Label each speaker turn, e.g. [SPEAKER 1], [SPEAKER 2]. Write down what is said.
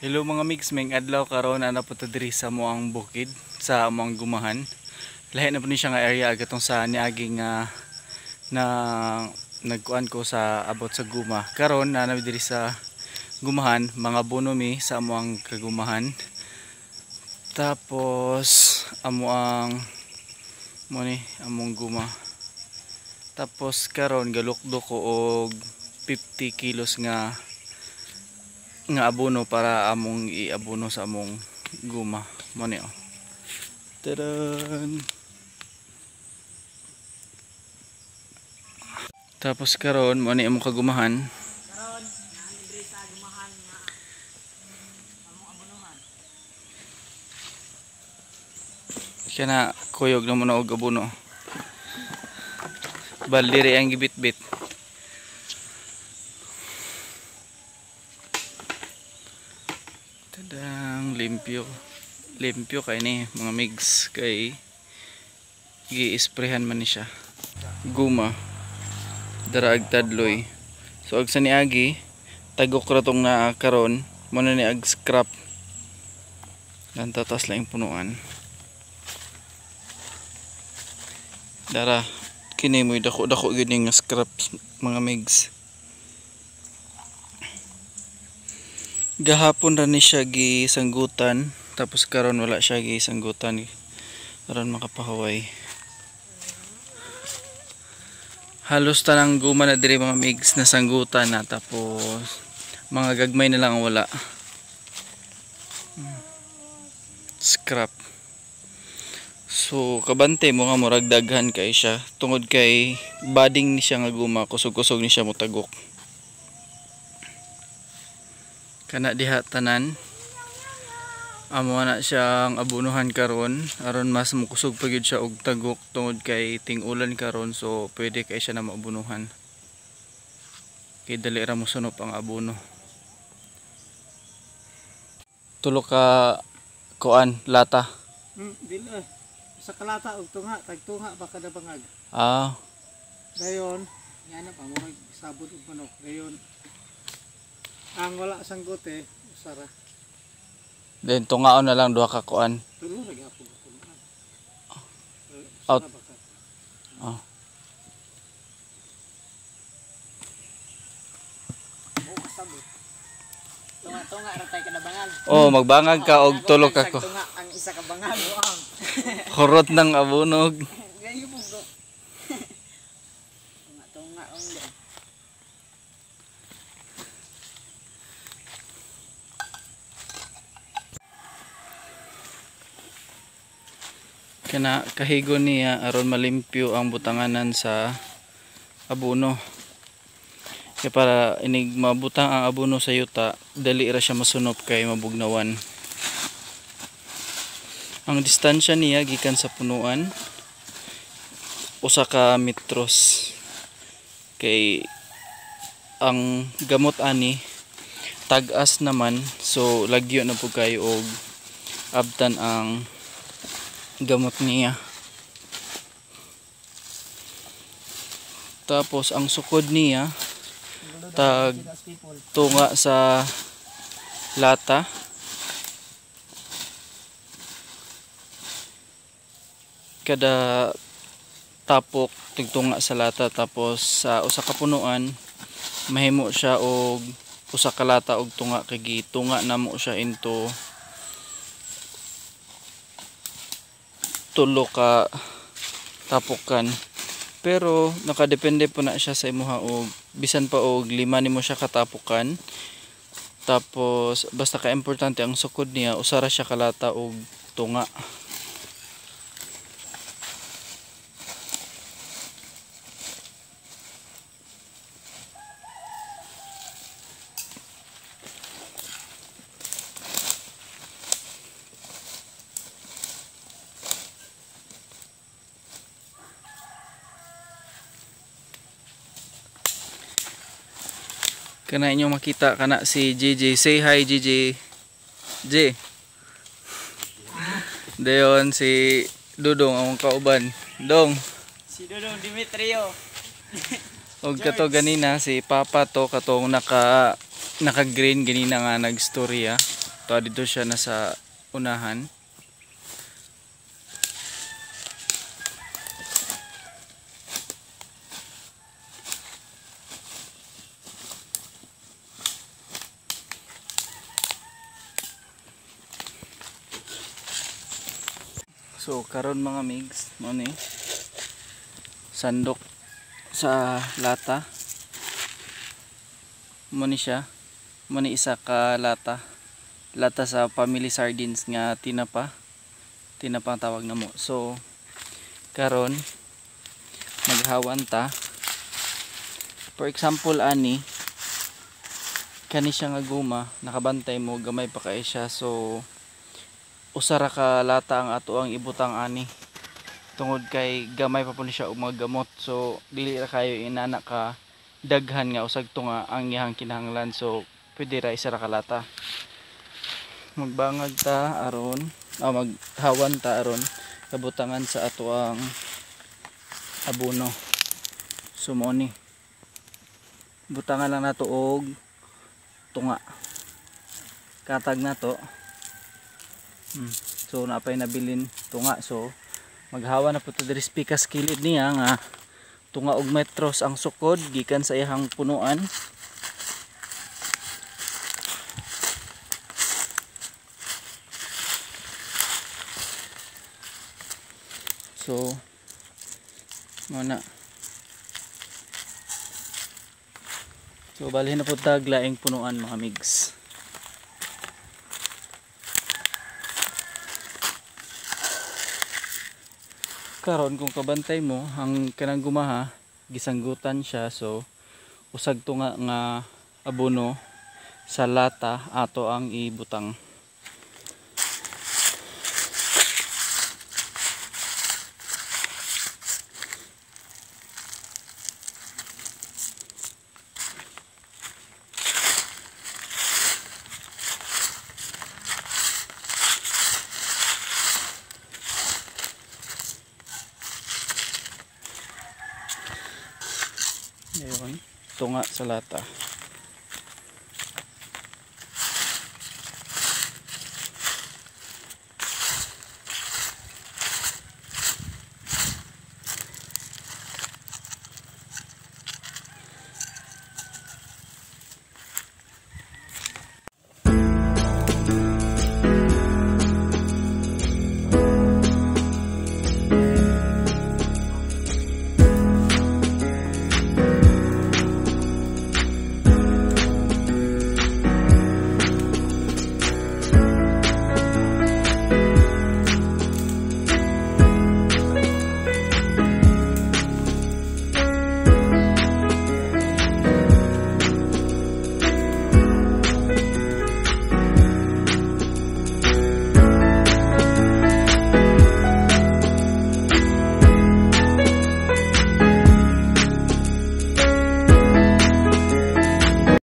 [SPEAKER 1] Hello mga migs, may adlaw karon ana po ta diri sa moang bukid sa among gumahan. Lahi na po ni siya nga area agatong sa niagi nga na nagkuan ko sa abot sa guma. Karon naa na mi diri sa gumahan, mga bono mi sa among kagumahan. Tapos amo ang mo ni among guma. Tapos karon galukdo ko og 50 kilos nga abono para among iabono sa among guma. Mo ni oh. Taran. Tapos karon mo ni among kagumahan.
[SPEAKER 2] Karon naa mi diri sa gumahan nga among abonohan.
[SPEAKER 1] Kana kuyog na mo na og abono. Baldiri ang gibitbit. Tadang limpyo. Limpyo kay ni mga migs kay gi-sprayhan man ni siya. Guma dara ag tadloy. So ag sa niagi tagok ra tong naa karon mo na ni ag scrap. Dan tatas lang punuan. Dara kini mo'y dako-dako gyud ni nga scrap mga migs. Gahapon ra ni siya gisanggutan, tapos karon wala siya gisanggutan aron makapahuway. Halos tanang guma na diri mga migs na sanggutan na, tapos mga gagmay na lang ang wala. Scrap. So kabante mo nga murag daghan kay siya tungod kay bading ni siya nga guma, kusog-kusog ni siya motagok. Kana diha tanan amo na siyang abunuhan karon aron mas mokusog pa gyud siya og tagok tungod kay ting-ulan karon, so pwede kay siya na maabunuhan kay dali ra mosunop ang abono. Tulo ka kuan lata.
[SPEAKER 2] Dili sa kalata og tunga, tagtunga pa kada bangag.
[SPEAKER 1] Ah.
[SPEAKER 2] Dayon ngana pa murag sabod og manok. Dayon ang wala sanggote usara.
[SPEAKER 1] Then tungaon na lang duha ka kuan.
[SPEAKER 2] Tulo ra gyapon tungaan.
[SPEAKER 1] Out. Oh.
[SPEAKER 2] Tunga-tunga ra tay kada bangag.
[SPEAKER 1] Oh, magbangag ka og tulo ka ko.
[SPEAKER 2] Tunga ang isa ka bangag.
[SPEAKER 1] Kurot ng abunog.
[SPEAKER 2] Tunga-tunga ang
[SPEAKER 1] kana kahigo niya aron malimpyo ang butanganan sa abono. Kaya para inig mabutang ang abono sa yuta, dali ra siya masunop kay mabugnawan. Ang distansya niya gikan sa punuan usa ka metros. Kay ang gamot ani tag-as naman, so lagyo na pud kayo og abtan ang gamot niya. Tapos ang sukod niya tag tunga sa lata. Kada tapok tigtunga sa lata, tapos sa usa ka punuan mahimo siya og usa ka lata og tunga kay gitunga namo siya into tulo ka tapokan. Pero nakadepende po na siya sa imuha og bisan pa og lima nimo siya katapukan. Tapos basta ka importante ang sukod niya usa ra siya kalata og tunga. Kana inyong makita kana si JJ. Say hi JJ. J. Dayon si Dudong among kauban. Dong.
[SPEAKER 2] Si Dudong Dimitrio.
[SPEAKER 1] Og kato ganina si Papa to katong naka green ganina nga nagstorya. To dito siya nasa unahan. So karon mga migs, mo ni sandok sa lata. Mo ni siya, mo ni isa ka lata. Lata sa family sardines nga tinapa. Tinapa ang tawag namo. So karon maghawan ta. For example ani kani siya nga guma, nakabantay mo gamay pa kay siya, so usa ra ka lata ang ato ang ibutang ani tungod kay gamay pa po ni siya og mga gamot, so dili ra kayo inana ka daghan nga usag tunga ang iyang kinahanglan, so pwede ra isa ra ka lata. Magbangag ta aron, maghawan ta aron kabutangan sa ato ang abono. So mo ni butangan lang nato og tunga, katag nato. So napay nabilin tunga, so maghawa na po to diri pikas kilid niya nga tunga og metros ang sukod gikan sa iyang punuan. So mo na. So balhin na po tag laing punuan mga migs. Karon kung kabantay mo ang kanang gumaha gisanggutan siya, so usag tunga nga abono sa lata ato ang ibutang. Ayun, tunga sa lata.